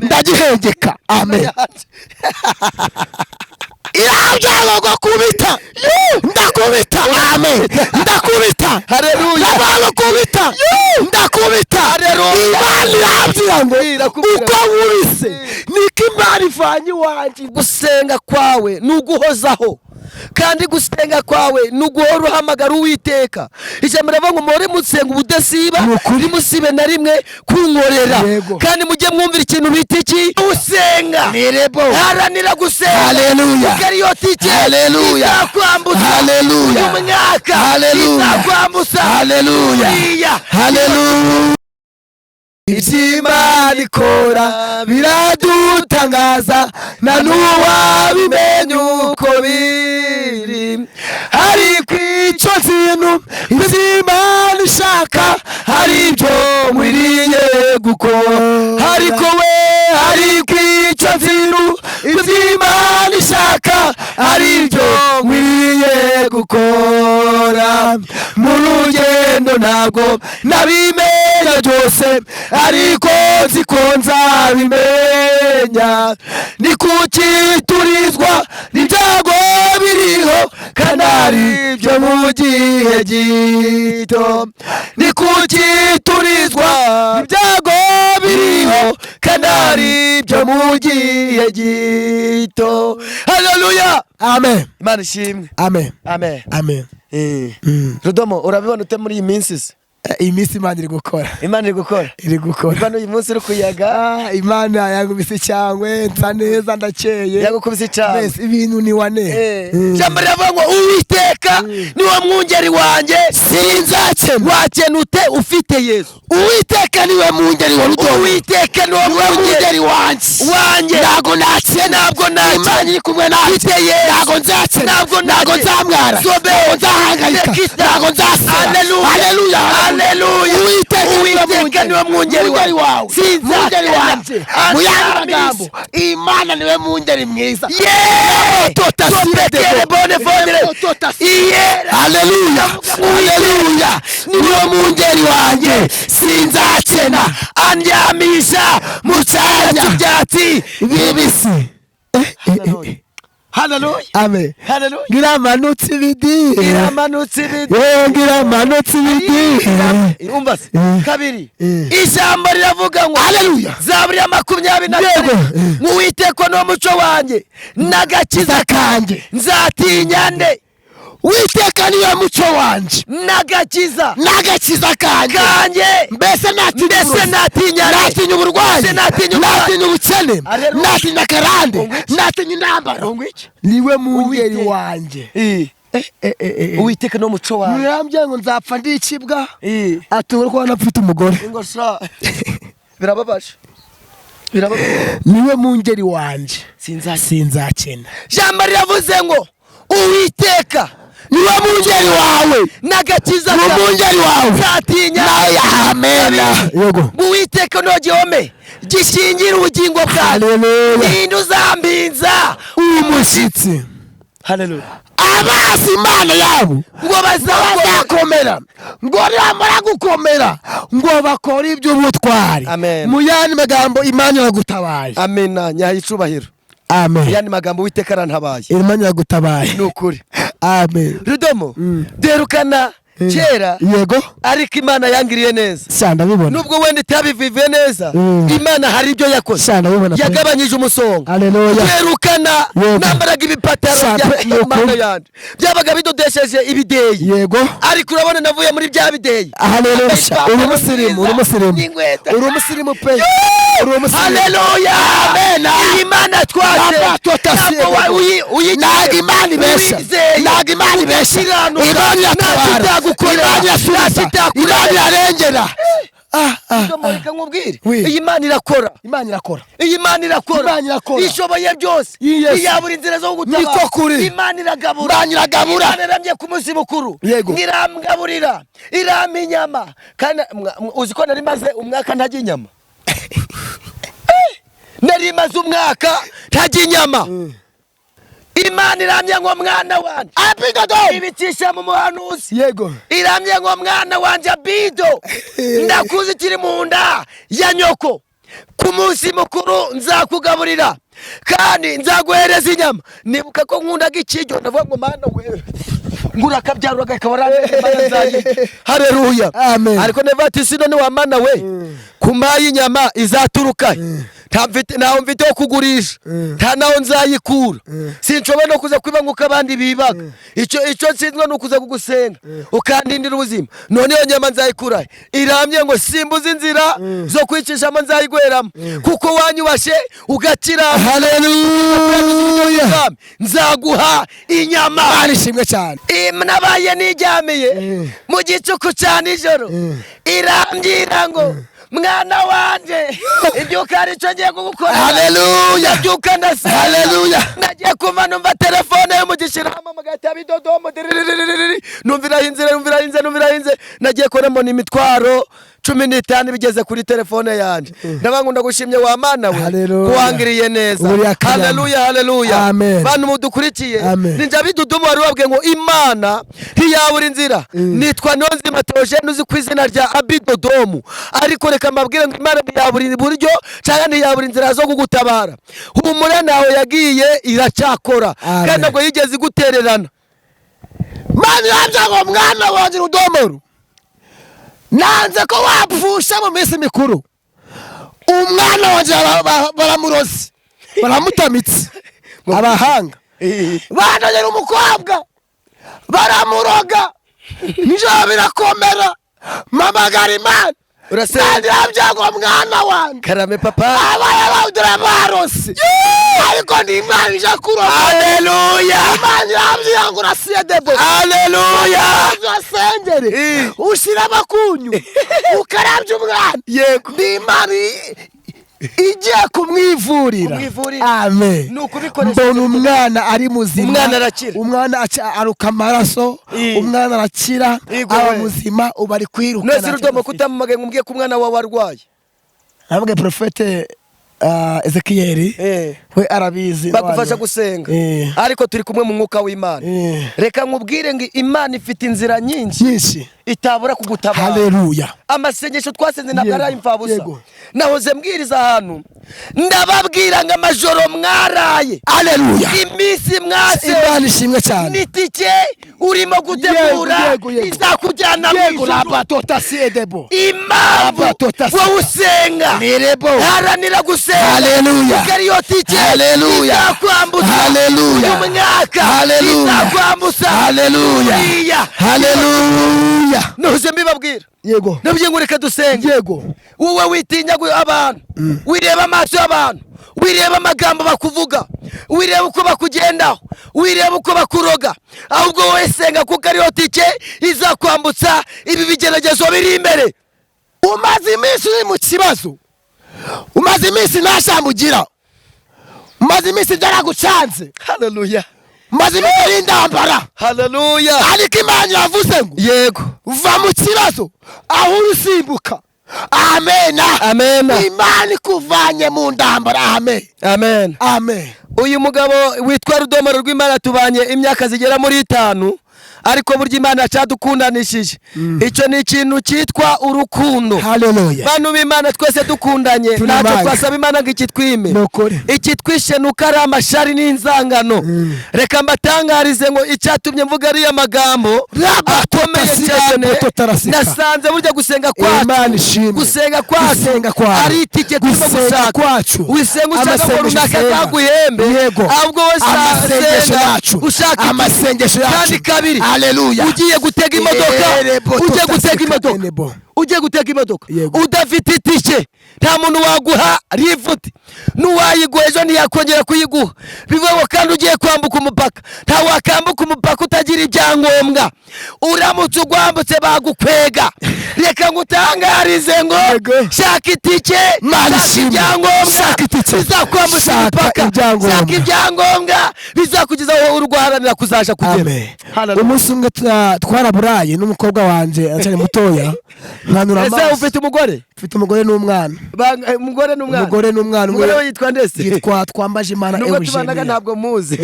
Ndagihengeka. Amen. Irambwira ngo kubita, ndakubita. Amen. Ndakubita. Haleluya. Ndavuga ngo kubita, ndakubita. Haleluya. Imana irambwira ngo Irakubwira. uko nkubise niko Imana ivanye iwanjye. Gusenga kwawe ni uguhozaho, kandi gusenga kwawe ni uguhora uhamagara Uwiteka. Ijambo riravuga ngo muhore musenga ubudasiba, Ni ukuri. ntimusibe na rimwe kunkorera. Yego. Kandi mujye mwumvira ikintu bita iki? Gusenga. Nirebo. Haranira gusenga. Haleluya. Kuko ariyo tike Haleluya. izakwambutsa Haleluya. uyu mwaka. Haleluya. Izakwambutsa Haleluya. uriya. Haleluya. Iby'Imana ikora biradutangaza, nta n'uwabimenya uko biri, ariko icyo kintu iby'Imana ishaka hari ibyo nkwiriye gukora. Ariko we, ariko icyo kintu iby'Imana ishaka hari ibyo nkwiriye gukora. Mu rugendo ntabwo nabimenya byose, ariko nzi ko nzabimenya. Ni kuki turizwa n'ibyago biriho kandi ari byo mu gihe gito? Ni kuki turizwa ibyago biriho kandi ari byo mu gihe gito? Haleluya. Amen. Imana ishimwe. Amen. Amen. Amen. Rudomo, urabibona ute muri iyi minsi se? Iyi minsi Imana iri gukora. Imana iri gukora. Iri gukora. Imana uyu munsi uri kuyaga. Ah, Imana yagubise cyangwe, nsa neza, ndakeye. Yagukubise cyane. Mbese ibintu ni wane. Ijambo riravuga ngo Uwiteka niwe mwungeri wanjye, Sinzakena. Wakena ute ufite Yesu? Uwiteka niwe mwungeri wa Rudomo. Uwiteka niwe niwe mwungeri wanjye. Wanjye. Ntabwo nakena. Ntabwo nakena. Imana iri kumwe nanjye. Mfite Yesu. Ntabwo nzakena. Ntabwo Ntabwo nakena. nzamwara. Zobe. Ntabwo nzahangayika. Sekita. Ntabwo nzasara. Haleluya. Haleluya. Haleluya. Uwiteka Uwiteka niwe mwungeri mwungeri wawe. Sinzakena. Mwungeri wanjye. Mu yandi magambo, Imana niwe mwungeri mwiza. Yeah! Tota Topekere bone fondere. Iyera. Haleluya. Haleluya. Niwe mwungeri wanjye, sinzakena. Andyamisha mu cyanya cy'ibyatsi bibisi. Haleluya. Amen. Haleluya. Ngiramanutse ibidi. Iramanutse ibidi. Yewe, ngiramanutse ibidi. Umva se. Kabiri. Ijambo riravuga ngo Haleluya. Zaburi ya 22 Yego. ngo Uwiteka niwo muco wanjye n'agakiza kanjye. Nzatinya nde? Uwiteka niwe muco wanjye n'agakiza n'agakiza kanjye. Kanjye. Mbese natinya Mbese uburozi? natinya nde? Natinya uburwayi? Mbese natinya uburwayi? Natinya ubukene? Haleluya. Natinya akarande? Ungwiki. Natinya intambara? Ungwiki. Niwe mwungeri Uwiteka. wanjye. Uwiteka niwo muco wanjye. Nirambye ngo nzapfa ndikibwa, atubura ko wanapfite umugore. Ingo sha, birababaje, birababaje. Niwe mwungeri wanjye. Sinzakena. Sinzakena. Ijambo riravuze ngo Uwiteka Niwe mwungeri wawe. N'agakiza Ni umwungeri wawe. Nzatinya. Nawe amena. Yego. Ngo Uwiteka niwe gihome gishingira ubugingo bwawe. Haleluya. Ninde uzambinza Umushyitsi. Haleluya. Abazi Imana yabo ngo bazakomera. Bazakomera, ngo nibamara gukomera ngo bakore iby'ubutwari. Amen. Mu yandi magambo, Imana iragutabaye. Amena, nyaha icubahiro. Amen. Yandi magambo, Uwiteka arantabaye. Imana iragutabaye. Ni ukuri. Amen. Rudomo, duherukana kera, ariko Imana yangiriye neza. Sha, ndabibona. Nubwo wenda itabivivuye neza, Imana hari ibyo yakoze. Sha, ndabibona pe. Yagabanyije umusonga. Haleluya. Duherukana nambaraga ibipataro Sha, bya pe, ni ukuri. Imana yanjye byabaga bidodesheje ibideyi, ariko urabona navuye muri bya bideyi. Haleluya. Ipantaro Uri umusirimu, uri nziza umusirimu. n'inkweto. Uri umusirimu pe, uri umusirimu. Haleluya. Amen. Iyi Mana twase Papa, tota ntabwo Ntabwo Imana ibeshya. uyizeye. Ntabwo Imana ibeshya. Ukiranuka. Imana iratabara. Ntacyo itagukorera. Imana irasubiza. Ntacyo itakurera. Imana irarengera. Ah, ah. Rudomo, reka nkubwire. Oui. Iyi Mana irakora. Imana irakora. Iyi Mana irakora. Imana irakora. Ishoboye byose. Yes. Iyabura inzira zo gutabara. Niko kuri. Imana iragabura. Imana iragabura. Imana iramye ku munsi mukuru. Iramgaburira, irampa inyama. Kandi uzi ko nari maze umwaka ntarya inyama? Nari maze umwaka ntarya inyama. Imana iramye ngo mwana wanjye, Abidodo. ibicisha mu muhanuzi. Iramye ngo mwana wanjye Abido, ndakuzi kiri mu nda ya nyoko. Ku munsi mukuru nzakugaburira kandi nzaguhereza inyama. Nibuka ko nkundaga ikiryo, ndavuga ngo Mana we, ngura akabyaro kakaba ari. Haleluya. Amen. Ariko neva ati si none wa Mana we, kumaye inyama izaturuka nta mfite, ntaho mfite ho kugurisha, nta naho nzayikura, sinshobora no kuza kwiba nk'uko abandi bibaga. Icyo nsinzwe ni ukuza kugusenga ukandindira ubuzima. None iyo nyama nzayikura he? Irambye ngo simbuze inzira zo kwicishamo, nzayigweramo kuko wanyubashe ugakira. Haleluya. Nzaguha inyama. Imana ishimwe cyane. Nabaye nijyamiye mu gicuku cya nijoro, irambwira ngo mwana wanje, ibyuka, hari icyo ngiye kugukorera. Haleluya. Ndabyuka, ndasenga. Haleluya. Nagiye kumva numva telefone y'umugisha irahamagaye ati abidodomo diriririri, numva irahinze, numva irahinze, numva irahinze. Nagiye kubona mbona imitwaro 15 bigeze kuri telefone yanjye. Ndavuga ngo ndagushimye wa Mana we, Haleluya. kuwangiriye neza. Buriya kanyama. Haleluya, haleluya. Amen. Bantu mudukurikiye, Amen. ninjya bidudumu wari wabwiye ngo Imana ntiyabura inzira. Nitwa Niyonzima Theogene, uzi ku izina rya Abidodomu. Ariko reka mbabwire ngo Imana ntiyabura uburyo cyangwa ntiyabura inzira zo kugutabara. Humura, ntawe yagiye, iracyakora. Amen. Kandi ntabwo yigeze igutererana. Mana irambye ngo mwana wanjye Rudomoro, nanze ko wapfusha mu minsi mikuru. Umwana wanjye baramuroze, baramutamitse abahanga, banogera umukobwa baramuroga, nijoro birakomera, mpamagara Imana. Urasenga. Kandi irambye ngo mwana wanjye, Karame papa. abaye bawudura barose, ariko ni Imana ije kuroga. Haleluya. Imana irambwira ngo urasiye debo. Haleluya. Urasengere, ushyiramo akunyu, ukarabya umwana. Ni Imana igiye kumwivurira. Kumwivurira. Amen. Ni ukubikoresha. Mbona umwana ari muzima. Umwana arakira. Umwana aruka amaraso. Umwana arakira. Yego Aba we. muzima, ubu ari kwiruka. None Nta Rudomo, kibazo. Kutamamagaye ngo umbwiye ko umwana wawe arwaye? Nabwiye Prophète Ezekiyeli, we arabizi. Bagufasha gusenga. Ariko turi kumwe mu mwuka w'Imana. Reka nkubwire ngo Imana ifite inzira nyinshi Nyinshi. itabura kugutabara. Haleluya. Amasengesho twasenze ntabwo ari ay'imfabusa. Nahoze mbwiriza ahantu, ndababwira ngo amajoro mwaraye, Haleluya. iminsi mwase, Imana ishimwe cyane. n'itike urimo gutegura Yego, yego, yego. izakujyana mu Yego. ijuru. Rabatotasi edebo. Impamvu Rabatotasi. wowe usenga, Mirebo. haranira gusenga, Haleluya. kuko ariyo tike Haleluya. izakwambutsa Haleluya. uyu mwaka, Haleluya. izakwambutsa Haleluya. uriya. Haleluya. Nahoze mbibabwira, nabwiye ngo reka dusenge. Wowe witinya abantu, wireba amaso y'abantu, wireba amagambo bakuvuga, wireba uko bakugendaho, wireba uko bakuroga, ahubwo wowe senga, kuko ariyo tike izakwambutsa ibi bigeragezo biri imbere. Umaze iminsi uri mu kibazo, umaze iminsi nta jambo ugira, umaze iminsi byaragucanze, Haleluya. umaze iminsi ari intambara, Haleluya. ariko Imana yavuze ngo va mu kibazo aho uri usimbuka. Amena. Amena. Imana ikuvanye mu ndambara. Amen. Amen. Amen. Uyu mugabo witwa Rudomoro rw'Imana tubanye imyaka zigera muri 5, ariko burya Imana yacadukundanishije. Icyo ni ikintu cyitwa urukundo. Haleluya. Bantu b'Imana, twese dukundanye, Turi ntacyo Imana. twasaba Imana ngo ikitwime. Ni ukuri. Ikitwishe ni uko ari amashari n'inzangano. Reka mbatangarize ngo icyatumye mvuga ariya magambo akomeye cyane, nasanze burya gusenga Imana kwacu, ishimwe. gusenga kwacu Gusenga kwawe. ari itike turimo Gusenga gushaka. kwacu. Wisenga ushaka ngo Amasengesho runaka usenga. azaguhembe, ahubwo wowe Amasengesho senga yacu. ushaka itike. Amasengesho yacu. Kandi kabiri, Haleluya. ugiye gutega imodoka, Erebo ugiye gutega totasika imodoka, enebo. ugiye gutega imodoka, udafite itike nta muntu waguha lifuti, n'uwayiguha ejo ntiyakongera kuyiguha. Bivuga ngo kandi ugiye kwambuka umupaka, nta wakambuka umupaka utagira ibyangombwa. Uramutse ugwambutse bagukwega. Reka ngutangarize ngo shaka itike, Mana shaka ishimwe. ibyangombwa Shaka itike. bizakwambutsa Shaka umupaka, ibyangombwa. shaka ibyangombwa bizakugeza aho uri guharanira kuzaja kugera. Amen. Hallelujah. Umunsi umwe twaraburaye n'umukobwa wanjye aracyari mutoya, nkanura Ese amaso. ufite umugore? Mfite umugore n'umwana. Umugore n'umwana. Umugore n'umwana. Umugore we yitwa ndese? Yitwa Twambaje Imana Nubwo tubanaga Eugenia. ntabwo muzi.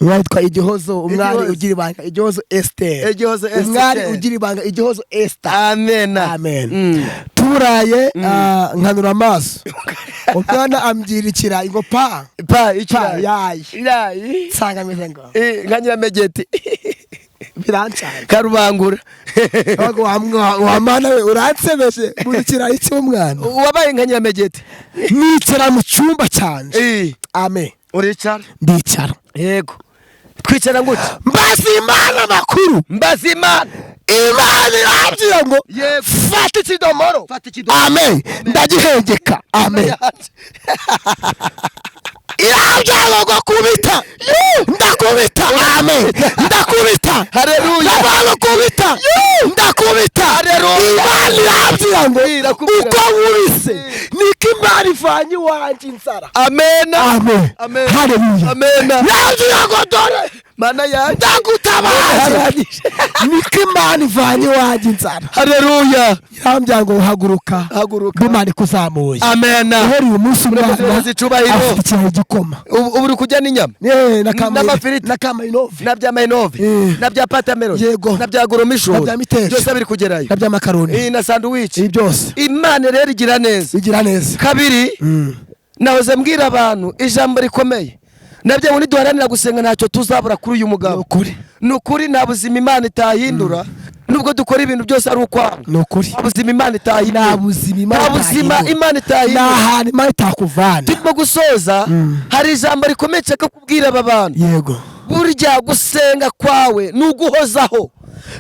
Umwana yitwa Igihozo, umwari Igihozo. ugira ibanga, Igihozo Esther. Igihozo Esther. Umwari ugira ibanga, Igihozo Esther. Amen. Amen. Turaye nkanura amaso, umwana ambwira ikirayi ngo pa. Pa ikirayi. Yayi. Irayi. Nsanga ameze ngo Nka nyiramegeti. Birancanga. Karubangura. Ntabwo wa mwana we, uransebeje mu ikirayi cy'umwana. Wabaye nka nyiramegeti. Nicara mu cyumba cyanje. Amen. Uricara. Ndicara. Yego, twicara gutya. Mbaza Imana amakuru. Mbaza Imana. Imana irambwira ngo Yego. fata ikidomoro. Fata ikidomoro. Amen, ndagihengeka, amen. Irambwira ngo kubita, ndakubita, amen, ndakubita. Haleluya. Ndavuga kubita, ndakubita. Haleluya. Imana irambwira ngo Irakubwira. uko nkubise niko Imana ivanye iwanjye inzara. Amena. Amen. Amen. Haleluya. Amena. Irambwira ngo dore Mana yanjye. ndagutabaje, niko Imana ivanye iwanjye inzara. Haleluya. Irambwira ngo haguruka. Haguruka. Imana ikuzamuye. Amena. Uhereye uyu munsi umwana Mureke icubahiro. afite ikirayi igikoma. Ubu uri kurya n'inyama. N'amafiriti. Na kamayinove. Na bya mayinove. Na bya patamero. Yego. Na bya goromishoro. Na bya miteja. Byose biri kugerayo. Na bya makaroni. Na sandwich. Ibi byose. Imana rero igira neza. Igira neza. Kabiri, nahoze mbwira abantu ijambo rikomeye, nabyo ngo niduharanira gusenga ntacyo tuzabura kuri uyu mugabo. Ni ukuri. Ni ukuri, nta buzima Imana itahindura nubwo dukora ibintu byose ari ukwanga. Ni ukuri. Nta buzima Imana itahindura. Nta buzima Imana Nta buzima itahindura. Imana Ni itahindura. ahantu Imana itakuvana. Turimo gusoza, hari ijambo rikomeye nshaka kubwira aba bantu. Burya gusenga kwawe ni uguhozaho,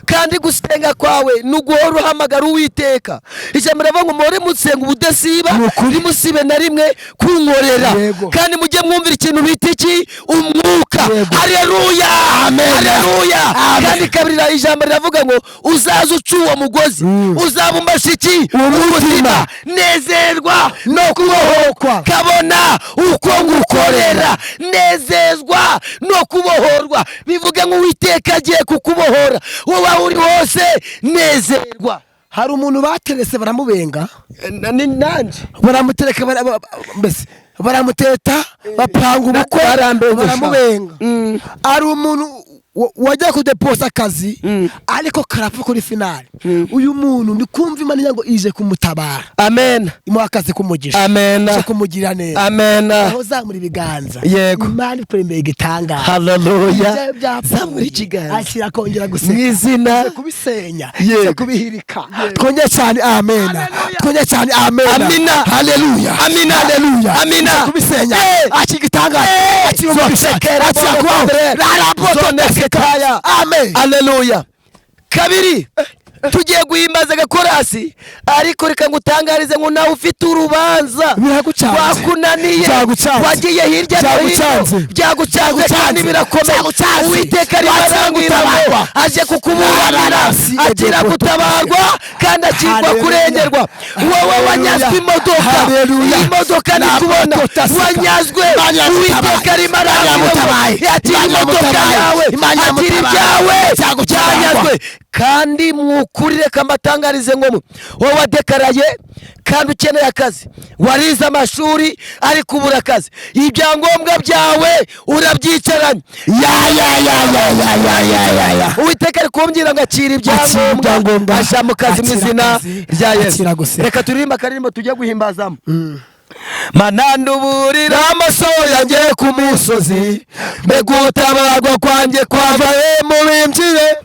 kandi gusenga kwawe ni uguhora uhamagara Uwiteka. Ijambo riravuga ngo muhore musenga ubudasiba, Ni ukuri. ntimusibe na rimwe kunkorera. Kandi mujye mwumvira ikintu bita iki? Umwuka. Haleluya. Amen. Haleluya. Amen. Kandi kabiri, ijambo riravuga ngo uzaza uca uwo mugozi, uzaba umbasha iki? Umutima. Umutima. Nezerwa no kubohokwa, kabona uko ngukorera. Nezezwa no kubohorwa, bivuga ngo Uwiteka agiye kukubohora, wowe aho uri hose nezerwa. Hari umuntu baterese baramubenga. Ni nanjye. Baramutereka, mbese baramuteta, bapanga ubukwe. Barambengesha. Baramubenga. Hari umuntu wajya kudeposa akazi, ariko karapfa kuri finale. Uyu muntu ni kumva Imana ngo ije kumutabara. Amen. Imuha akazi k'umugisha. Amen. Ije kumugirira neza. Amen. Aho zamura ibiganza. Imana ikuremeye igitangaza. Haleluya. Ibyawe byapfuye. Zamura ikiganza. Akira kongera guseka. Mu izina. Ije kubisenya. Ije kubihirika. Twongere cyane amena. Twongere cyane amena. Amina. Haleluya. Amina. Haleluya. Amina. Ije kubisenya. Akira igitangaza. Akira umugisha. Zosekera Akira bobo kubaho. kondere. Raraboto. Zoneketaya. Amen. Haleluya. Kabiri, tugiye guhimbaza agakorasi, ariko reka ngutangarize ngo nawe ufite urubanza Biragucanze. rwakunaniye, Byagucanze. wagiye hirya no hino, Byagucanze. byagucanze kandi birakomeye. Byagucanze. Uwiteka arimo arambwira ngo Gutabarwa. aje kukuburanira. Nararasi Akira edeboto. gutabarwa kandi akirwa Haleluya. kurengerwa. Wowe wanyazwe imodoka, Haleluya. iyi modoka ndi kubona Nabotosika. wanyazwe, Imana iramutabaye. Uwiteka arimo Imana arambwira ngo iramutabaye. yakira Imana imodoka iramutabaye. yawe, Imana akira iramutabaye. ibyawe Cyagutabarwa. byanyazwe. Kandi mwukuri, reka mbatangarize ngo wowe wadekaraye kandi ukeneye akazi, warize amashuri ariko ubura akazi, ibyangombwa byawe urabyicaranye. Ya ya ya ya ya ya ya ya ya. Uwiteka ari kumbwira ngo akira Akira ibyangombwa, ibyangombwa, aja mu kazi mu akira izina akazi, rya Yesu. akira guseka. Reka turirimbe akaririmbo tujye guhimbazamo. Mananduburira amaso yanjye ku musozi, mbega gutabarwa kwanjye kwava he? Mu bimbyire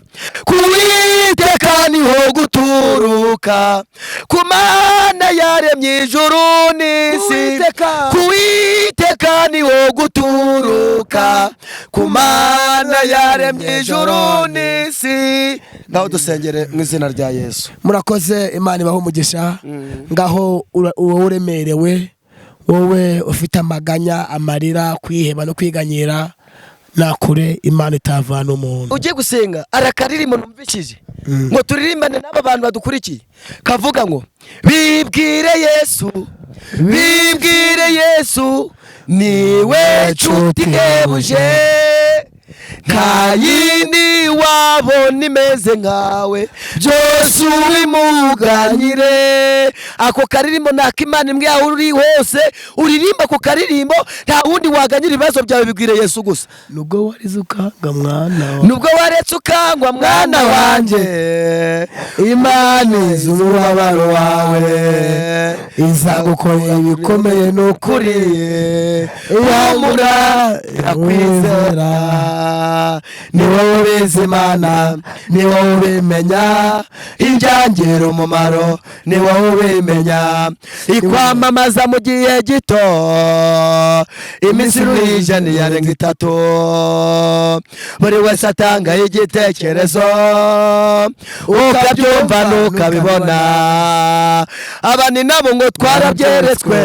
ku Uwiteka niho guturuka, ku Mana yaremye ijuru n'isi. Uwiteka. Ku Uwiteka niho guturuka, ku Mana yaremye ijuru n'isi. Ngaho dusengere mu izina rya Yesu. Murakoze, Imana ibahe umugisha. Ngaho wowe uremerewe, wowe ufite amaganya, amarira, kwiheba no kwiganyira, nakure Imana itavana umuntu. Ugiye gusenga, arakaririmbo numvishije ngo turirimbane n'aba bantu badukurikiye, kavuga ngo bibwire Yesu, bibwire Yesu, niwe nshuti ihebuje. Nta yindi wabona imeze nkawe, byose ubimuganyire. Ako karirimbo ni ak'Imana imwe, aho uri hose uririmba ako karirimbo, nta wundi waganyira ibibazo byawe, bibwire Yesu gusa. Nubwo warize ukanga, mwana wa Nubwo waretse ukangwa, mwana wanjye, Imana izi umubabaro wawe, izagukorera ibikomeye n'ukuri. Humura, irakwizera. Ni wowe ubizi Imana, ni wowe ubimenya, ibyangira umumaro ni wowe ubimenya. Ikwamamaza mu gihe gito, iminsi iruhije ntiyarenga 3. Buri wese atanga igitekerezo, ukabyumva ntukabibona. Aba ni nabo ngo twarabyeretswe.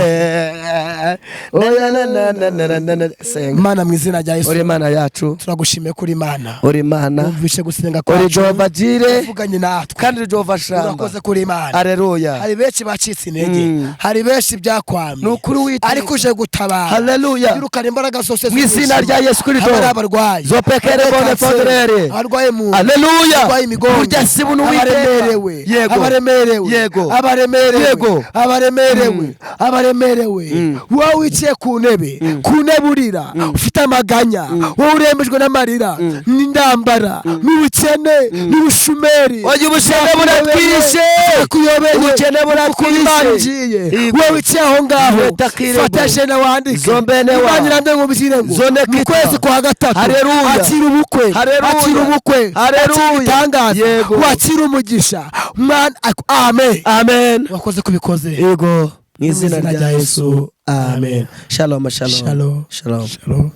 Na, na, na, na, na, na, na. Senga. Imana, mu izina rya Yesu, Uri Imana yacu. turagushimiye kuri Imana. Uri Imana. Wumvishe gusenga Uri kwacu, Jehova Jireh, uvuganye natwe. kandi uri Jehova Shamba. Urakoze kuri Imana. Aleluya. Hari benshi bacitse intege, hari benshi byakwamye, Ni ukuri, Uwiteka. ariko uje gutabara. Haleluya. Yirukana imbaraga zose Mu izina rya Yesu Kristo. Haba ari abarwayi, Zopekere bone fondrere. abarwaye mu nda, Haleluya. abarwaye imigongo, Burya si buno, Uwiteka. abaremerewe, Yego. abaremerewe, Yego. abaremerewe, Yego. abaremerewe, abaremerewe. Wowe wicaye ku ntebe urira, ufite amaganya, wowe urembejwe n'amarira n'indambara n'ubukene n'ubushumeri. Oya, ubukene buratwishe. Kuyobeye. Ubukene buratwishe. Imana igiye. Yego. Wowe wicaye aho ngaho, Leta kirego. fata jena wandike. Zombenewa. Imana irambye ngo mbishyire ngo Zone mu kita. kwezi kwa gatatu Haleluya. akira ubukwe, Haleluya. akira ubukwe, Haleluya. akira ibitangaza, Yego. wakira umugisha mwana. Amen. Amen. Wakoze kubikoze. Yego, mu izina izina rya rya Yesu, Yesu. Amen. Shalom, shalom. Shalom. Shalom. Shalom.